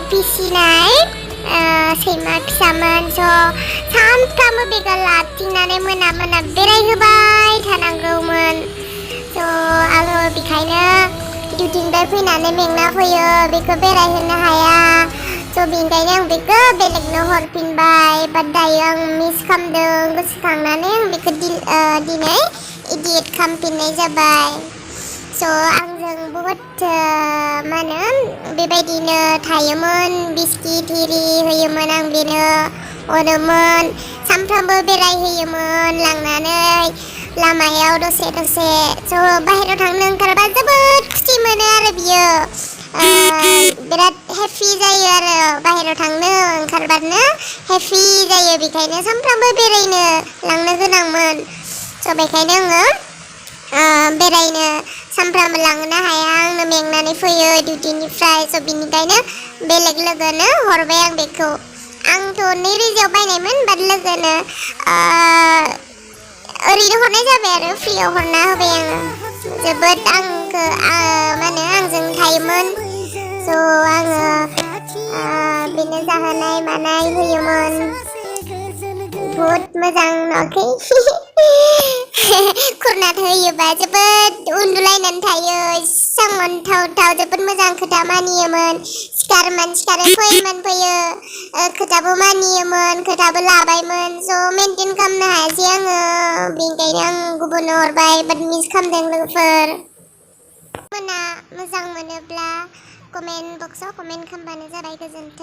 फिसिनाय सैमा फिसामोन स' सानफ्रामबो बेखौ लाबथिंनानै मोना मोना बेरायहोबाय थानांगौमोन स' आङो बेखायनो डिउटिनिफ्राय फैनानै मेंना फैयो बेखौ बेरायहोनो हाया स' बेनिखायनो आं बेखौ बेलेगनो हरफिनबाय बाट दायो आं मिस खालामदों गोसोखांनानै आं बेखौ दिनै इडिट खालामफिननाय जाबाय स' आंजों बहुद मा होनो बेबायदिनो थायोमोन बिस्किट हिरि होयोमोन आं बेनो अनोमोन सानफ्रामबो बेरायहोयोमोन लांनानै लामायाव दसे दसे स' बाहेरायाव थांनो ओंखारबा जोबोद खुसि मोनो आरो बियो बिराद हेपि जायो आरो बाहेरायाव थांनो ओंखारबानो हेपि जायो बेखायनो सानफ्रामबो बेरायनो लांनो गोनांमोन स' बेखायनो आङो बेरायनो सानफ्रामबो लांनो हाया आंनो मेंनानै फैयो डिउटिनिफ्राय स' बिनिखायनो बेलेग लोगोनो हरबाय आं बेखौ आंथ' 2,000 बायनायमोन बाट लोगोनो ओरैनो हरनाय जाबाय आरो फ्रियाव हरना होबाय आङो जोबोद आंखौ मा होनो आंजों थायोमोन स' आङो बेनो जाहोनाय मानाय होयोमोन बहुद मोजां नुवाखै खुरनानै होयोबा जोबोद उन्दुलायनानै थायो इसां अनथावथाव जोबोद मोजां खोथा मानियोमोन सिखारोमोन फैयो खोथाबो मानियोमोन खोथाबो लाबायमोन स' मेनटेन खालामनो हायासै आङो बेनिखायनो आं गुबुननो हरबाय बाट मिस खालामदों लोगोफोर मोना मोजां मोनोब्ला कमेन्ट बक्सआव कमेन्ट खालामबानो जाबाय गोजोन्थों।